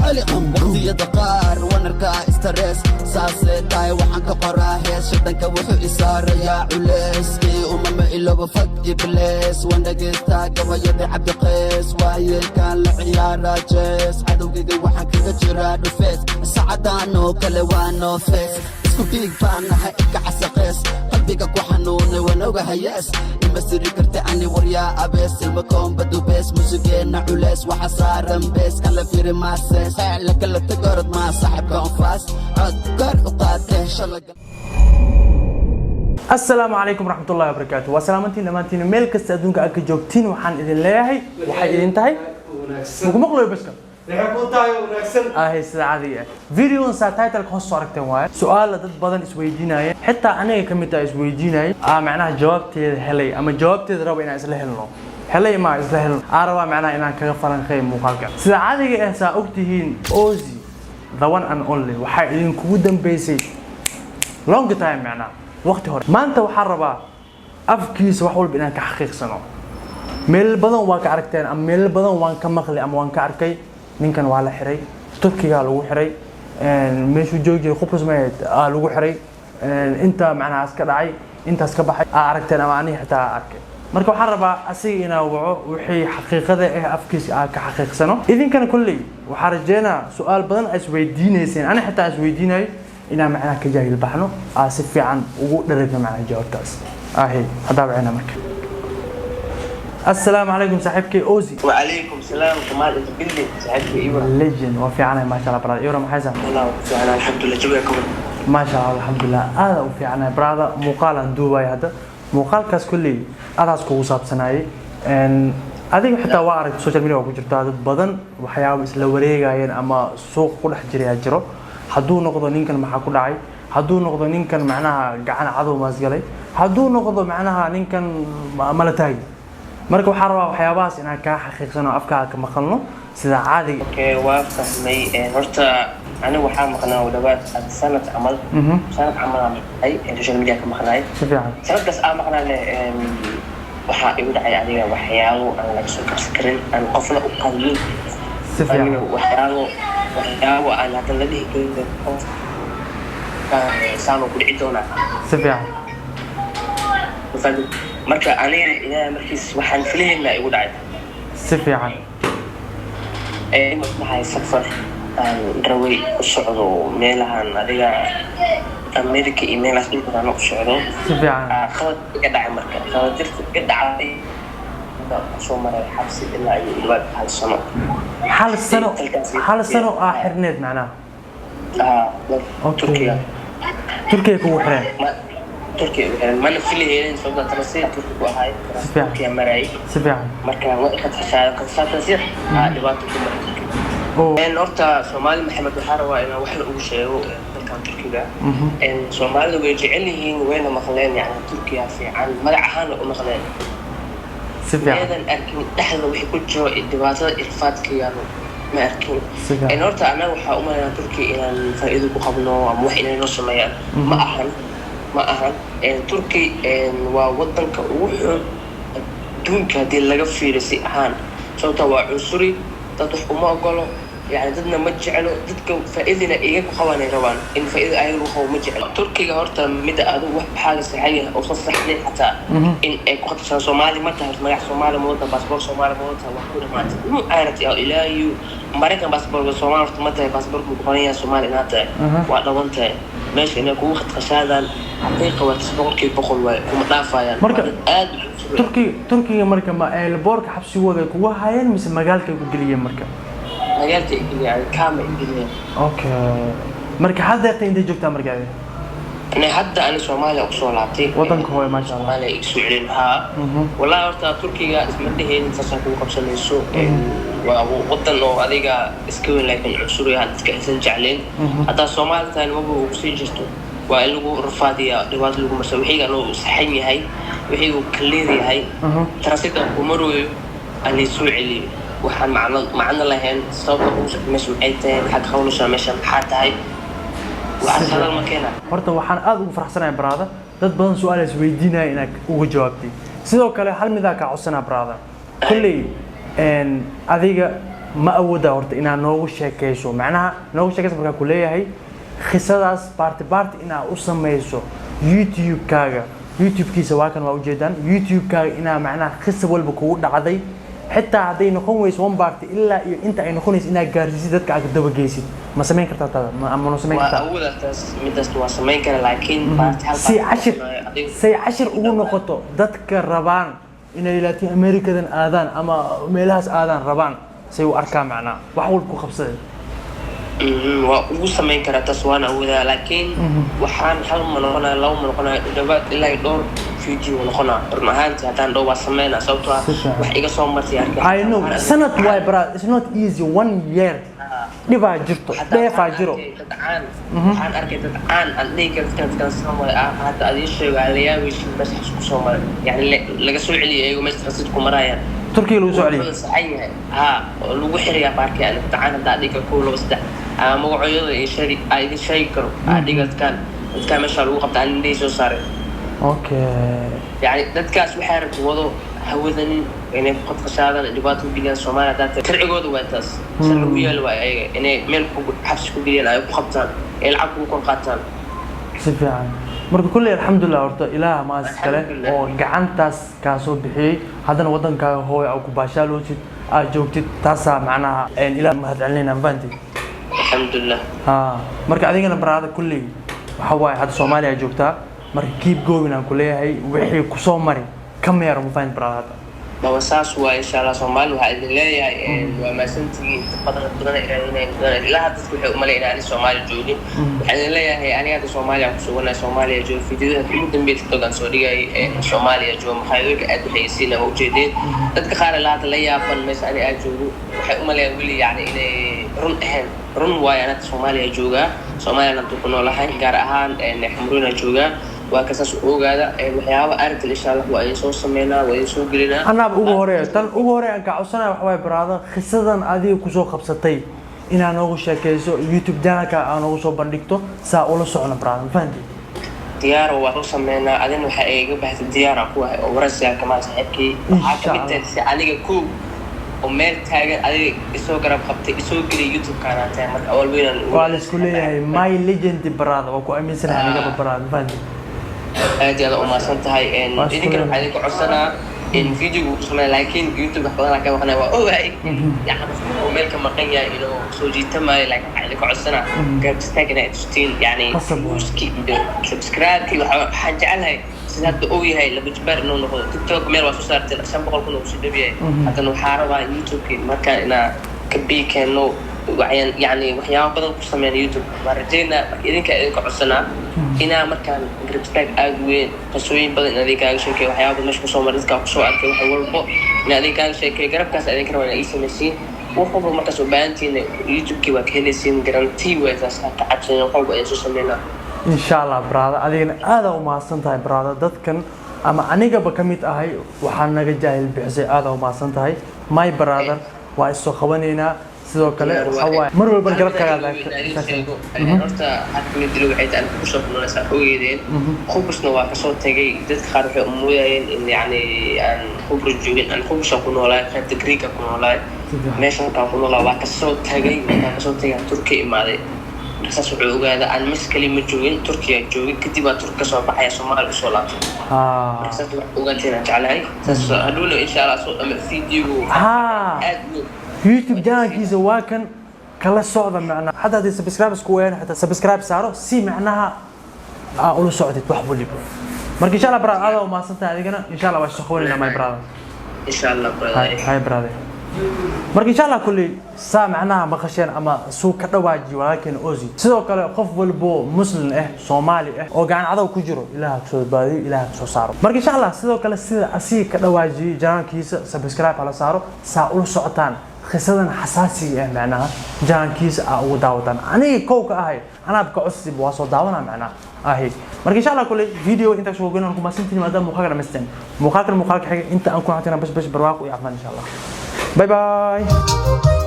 Celi waqtiyada qaar waan arkaa stress, saasee tahay waxaan ka qoraa hees. Shadanka wuxuu isaarayaa culeyskii umama ilooba fag iblees. Waan dhegaystaa gabayada Cabdiqeys, waayeelkaan la ciyaaraa jees. Cadowgayga waxaan kaga jiraa dhufees, sacadaan oo kale waa noofees. Isku dhiig baan nahay ilka casaqees, qalbiga ku xanuunay waan ogahayees. Ima siri karta ani waryaa abees, ilma koomba dubees. Musigeenna culees waxa saaran bees, kala firi maasees, la kala tagorod maa saaxibka onfaas cod kor u qaadee shalaga. Asalaamu calaykum waraxmatullahi wabarakaatu. Waa salaamantiin dhammaantiin meel kasta adduunka aad ka joogtiin. Waxaan idin leeyahay, waxay idin tahay muku maqlayo baska. Waxay ku tahay wanaagsan. Ahay sida caadiga ah videogan saa title-ka hoos soo aragteen waaye. Su-aala dad badan isweydiinaya, xitaa aniga ka mid ah isweydiinaya, macnaha jawaabteeda helay ama jawaabteeda raba inaan isla helno, helay ma isla helno, rabaa macnaha inaan kaga falanqeeyo muuqaalka. Sida caadiga ah saa ogtihiin, Ozi the one and only waxaa idinkugu dambeysay long time, macnaha waqti hore. Maanta waxaan rabaa afkiisa wax walba inaan ka xaqiiqsano. Meel badan waa ka aragteen ama meel badan waan ka maqlay ama waan ka arkay, ninkan waa la xiray, Turkigaa lagu xiray, meeshuu joogi jiray Qubrus ma lagu xiray, inta macnahaas ka dhacay, intaas ka baxay aa aragteen ama aniga xitaa aa arkay. Marka waxaan rabaa asiga inaa waco, wixii xaqiiqada ah afkiisa aa ka xaqiiqsano. Idinkana kolley waxaa rajeynaa su-aal badan aa isweydiineyseen, ani xitaa isweydiinayo, inaan macnaha ka jaahil baxno, aa si fiican ugu dharagno macnaha jawaabtaas ahi. Haddaa wacina marka. Assalaamu calaykum saaxiibkay Ozi. وعليكم السلام كمال انت بلي صاحبك. ايوه. Legend, waa fiicanahay, maasha Allah, brother. Iwra, maxay saa? والله فعلا الحمد لله، جوي كمان. Maasha Allah, alxamdulilah, aada u fiicanahay, brother. Muuqaal aan duubaya hadda, muuqaalkaas kolley adaas kugu saabsanaayay. Adiga xitaa waa aragtay, social media waa ku jirtaa, dad badan waxyaabo isla wareegayeen ama suuqa ku dhex jirayaa jiro. Hadduu noqdo ninkan maxaa ku dhacay, hadduu noqdo ninkan macnaha gacan cadow maasgalay, hadduu noqdo macnaha ninkan mala taagi. Marka waxaa rabaa waxyaabahaas inaan kaa xaqiiqsano, afkaa ka maqalno sida caadiga. Okay, waa fahmay. Horta anigu waxaa maqnaa u dhawaad sanad camal. Sanad camal aan maqnay, social media ka maqnaay. Si fiican. Sanadkaas aan maqnaa le waxaa igu dhacay adiga waxyaabo aan laga soo kabsan karin, aan qofna u qalmin. Si fiican. Waxyaabo aan hadda la dhihi karin qof saan ku dhici doonaa. Si fiican. Ma fahmin? Marka aniga Ilaahay markiis waxaan filahaynaa igu dhacay. Si fiican. Waxay safar aan raway u socdo meelahan adiga America iyo meelahaas dhulkaan u socdo. Si fiican. Qalad iga dhacay. Marka qaladirta iga dhacday baan kusoo maray xabsi ilaa iyo ilaa hal sano. Hal sano? Hal sano aa xirneed macnaha? Turkiga. Turkiga kugu xireen? Turkiga igu xiran, mana filahaynin, sababta transit Turkiga ku ahay. Si fiican. Turkiga marayay. Si fiican. Marka waa iqadxashaa qadxashaa dhibaato ku maray Turkiga. Horta Soomaali Maxamed waxaa rabaa inaan waxna ugu sheego dalkan Turkiga. Soomaalida way jecel yihiin, wayna maqleen, yani Turkiya fiican magac ahaana u maqleen. Si fiican. Meedan arkin dhexda wixii ku jiro iyo dhibaatada irfaadka yaalo ma arkin. Si fiican. Horta annaga waxaa u malaynaa Turkiya inaan faa'iido ku qabno ama wax inay noo sameeyaan. Ma ahan, ma ahan. Turki waa wadanka ugu xun adduunka haddii laga fiiriyo si ahaan, sababta waa cunsuri, dad wax uma ogolo, yani dadna ma jeclo. Dadka faa'iidina iyaga ku qabanay rabaan in faa'iida ayaga lagu qabo ma jeclo Turkiga. Horta midda adigu waxaaga saxan yahay uusan saxnayn xataa in ay ku khatarsan. Soomaali ma tahay? Magac Soomaali ma wata? Baasboor Soomaali ma wata? Wax ku dhamaatay mu aanati ilaahiyu Maraykan baasboorka Soomaali horta ma tahay? Baasboorka ku qoran yahay Soomaali inaad tahay waa dhaban tahay meesha inay kugu khadkhashaadaan. Xaqiiqa waa 100% waaye, kuma dhaafayaan. Marka- Waa dad aad u cunsuri. Turkiga marka ma eelboorka xabsigooda ay kugu hayeen mise magaalka ay ku geliyeen marka? Magaalka ay geliyaan, kaama ay geliyaan. Okay, marka haddeerta intay joogtaa marka adiga? Ani hadda ani Soomaaliya kusoo laabtay. Wadanka hooyo, maasha Allah. Soomaaliya igu soo celin haa. Wallahi horta Turkiga isma dheheen saasaan kugu qabsanayso. Waa wadan oo adiga iska weyn laakiin cunsuri ah, dadka aysan jecleen. Haddaa Soomaali tahay maba ugu sii jirto, waa in lagu rafaadiyaa, dhibaato lagu marsa. Wixiga anuu saxan yahay, wixigu clear yahay, transit-ka ku marooyo aan soo celiyo, waxaan macno lahayn. Sababta ugu socdo meesha maxay tahay? Maxaad qabanaysaa meesha? Maxaa tahay? Waxaas hadal ma keena. Horta waxaan aad ugu faraxsanahay, brother, dad badan su-aal is weydiinaya inaad uga jawaabtay. Sidoo kale hal midaa kaa codsanaa, brother. Kolley adiga Ma awoodaa horta inaad noogu sheekeyso? Macnaha noogu sheekeyso markaa ku leeyahay, qisadaas part part inaad u sameyso YouTube-kaaga. YouTube-kiisa waa kan, waa ujeedaan. YouTube-kaaga inaa macnaha qisa walba kugu dhacday, xitaa hadday noqon weyso one part, ilaa iyo inta ay noqonayso inaad gaarsiisid, dadka aad dabageysid. Ma samayn kartaa tada? Ma noo samayn Waa kartaa? awoodaa taas, midaas waa samayn kara, laakiin part hal si part cashir adiga- say cashir ugu noqoto dadka rabaan inay Latin Americadan aadaan ama meelahaas aadaan rabaan, say u arkaan macnaa wax walba ku qabsadeen. Waa ugu samayn karaa taas, waana awoodaa, laakiin waxaan hal ma noqonaya, laba ma noqonaya, u dhawaad ilaa iyo dhowr video noqonaa. Run ahaantii haddaan dhow waa sameynaa, sababtoo ah Si fiican. wax iga soo martay arkay. I know, sanad waay bro, it's not easy. One year dhibaa jirto, Xataa dheefaa waxaan jiro. arkay dad caan, waxaan arkay dad caan aan dhihi karo dadkan sidan waay ah. Hadda aad ii sheego, aan la yaabaysin meeshaas ku soo maray, yani laga soo celiyay iyagoo meesha transit ku marayaan. Turkiga lagu soo celiyay. Wuxuu saxan yahay haa, oo lagu xirayaa baarkii. Yani dad caan hadda aan dhihi karo kow, laba, saddex ama magacyada ii sheegi, aan idin sheegi karo, aan dhihi karo dadkaan meesha lagu qabta, aan indhihii soo saaray. Yani dadkaas waxay rabta wado hawadanin inay ku qadqashaadaan, dhibaato u geliyaan Soomaaliya. Haddaa tahay sharcigooda waa taas, sharci u yaal waa ayaga inay meel ku xabsi ku geliyaan, ay ku qabtaan, ay lacag kugu kor qaataan. Si fiican. Marka kulley alxamdulilah horta, Ilaah maas kale Alxamdulillah. oo gacantaas kaa soo bixiyey, haddana wadankaaga hooy aa ku baashaaloosid, aad joogtid, taasaa macnaha Ilaah mahad celinayna, ma fahanti? Alxamdulilah. Ha, marka adigana brother, kulley waxa waaye hadda Soomaaliya joogtaa, marka keep going aan ku leeyahay. Wixii kusoo mari ka meero, ma fahanti brother hadda? Baba, saas waa insha Allah. Soomaali waxaa idin leeyahay waa mahadsantihiin. Dad badan badan ay raadinayaan badan ilaa hadda dadku waxay umaleyn inaan Soomaali joogin. Waxaan idin leeyahay aniga hadda Soomaaliya ku suganahay, Soomaaliya joogo. Fiidiyada ugu dambeeya TikTok aan soo dhigay Soomaaliya joogo, makhaayadooyinka aad u xayeysiina waa ujeedeen. Dadka qaar ilaa hadda la yaaban meesha ani aad joogo, waxay umaleeyaan weli yani inay run ahayn. Run waayo, aan hadda Soomaaliya joogaa, Soomaaliyana hadda ku noolahay, gaar ahaan Xamruuna joogaa. Waa ka saas u ogaada. Waxyaaba arrintan insha Allah waa idin soo sameynaa, waa idin soo gelinaa. Anaaba ugu horeeya, tan ugu horeeya aan kaa codsanaya waxa waaye brother, qisadan adiga kusoo qabsatay inaa noogu sheekeyso, YouTube channelka aa noogu soo bandhigto, saa ula socno brother, ma fahanti? Diyaaro, waa soo sameynaa. Adina waxa ay iga bahtay diyaara ku ahay oo waraysigaa kamaa saaxiibkii. Waxaa Insha kamid tahay si aniga kow oo meel taagan adiga isoo garab qabtay, isoo geliyay YouTube-kaana tahay. Marka awal weynaan ugu Waa la isku leeyahay, my legend brother, waa ku aaminsanahay anigaba brother, ma fahanti? Aad iyo aad umahadsan tahay. Waa isku Idinkana waxaa leeyahay. idinka codsanaa in videogu ku sameeya, laakiin YouTube wax badan aan ka maqnay, waa ogahay, yani uu meel ka maqan yahay inuu soo jiitamaayo, laakiin waxaa idinka codsanaa garab istaag inaa tustiin, yani Qasab waa. viewski iyo subscribe-ki. Waxaan jecelahay sida hadda uu yahay laba jibaar inuu noqdo. TikTok meel waa soo saartay, 500,000 uu kusoo dhow yahay. Haddana waxaa rabaa YouTube-ki markaan inaa ka bii keeno waxyaan, yani waxyaabo badan ku sameyna YouTube waan rajeynaa. Marka idinka idinka codsanaa inaa markaan garab istaag aada u weyn, qisooyin badan in adinkaaga sheekey, waxyaaba badan meesha kusoo maray, dadkaa kusoo arkay, wax walbo in adinkaaga sheekey, garabkaas idinka rabaa inaa ii samaysiin. Wax walba markaas u baahantihiin YouTube-kii waa ka helaysiin, guarantee way taas, ha ka cabsanin, wax walba ayaan soo sameynaa. Insha Allah brother, adigana aada u mahadsan tahay brother. Dadkan ama anigaba ka mid ahay waxaa naga jaahil bixisay, aada u mahadsan tahay my brother. Waa isoo qabanaynaa sidoo kale. Waxa waaye mar walba garabkaaga. Horta halka mid dilo waxay tahay kusoo kulmanaysaa ogeydeen, Qubrusna waa kasoo tagay. Dadka qaar waxay umoodayeen in yani aan Qubrus joogin. Aan Qubrus ku noolaay, qaybta Greeka ku noolaay, meesha markaan ku noolaa waa kasoo tagay. Markaan kasoo tagay Turkiya imaaday. Marka saas wuxuu ogaada aan mes kali ma joogin, Turkiya joogin. Kadib baa Turki kasoo baxaya, Soomaaliya usoo laabtay. Marka saas wax ogaateen aan jeclahay saas. Hadhowna insha Allah soo ama videogu aad u YouTube channelkiisa waa kan, kala socda macnaha. Xataa haddii subscribers ku waayaan, xitaa subscribe saaro si macnaha aa ula socdid wax waliba. Marka insha Allah brother, aad u mahadsan tahay adigana. Insha Allah waa soo qabanayna, my brother. Insha Allah brother. Hi brother. Marka insha Allah kulli saa macnaha maqasheen ama suu ka dhawaaji walaalkeena Ozi. Sidoo kale qof walbo Muslim ah, Soomaali ah oo gacan cadow ku jiro, Ilaah ka soo badbaadiyo, Ilaah ka soo saaro. Marka insha Allah sidoo kale sida asiga ka dhawaajiyay, channelkiisa subscribe hala saaro, saa ula socotaan qisadan xasaasiga ah, macnaha channelkiisa aa ugu daawataan. Aniga kow ka ahay, anaab ka cusub waa soo daawanaa macnaha ahi. Marka insha Allah kulli video intaas soo goynaan ku mahadsantihiin maadaama muuqaalka dhamaysteen. Muuqaalkan muuqaalka xiga inta aan ku xatina, bash bash, barwaaqo iyo caafimaad insha Allah. Bye bye.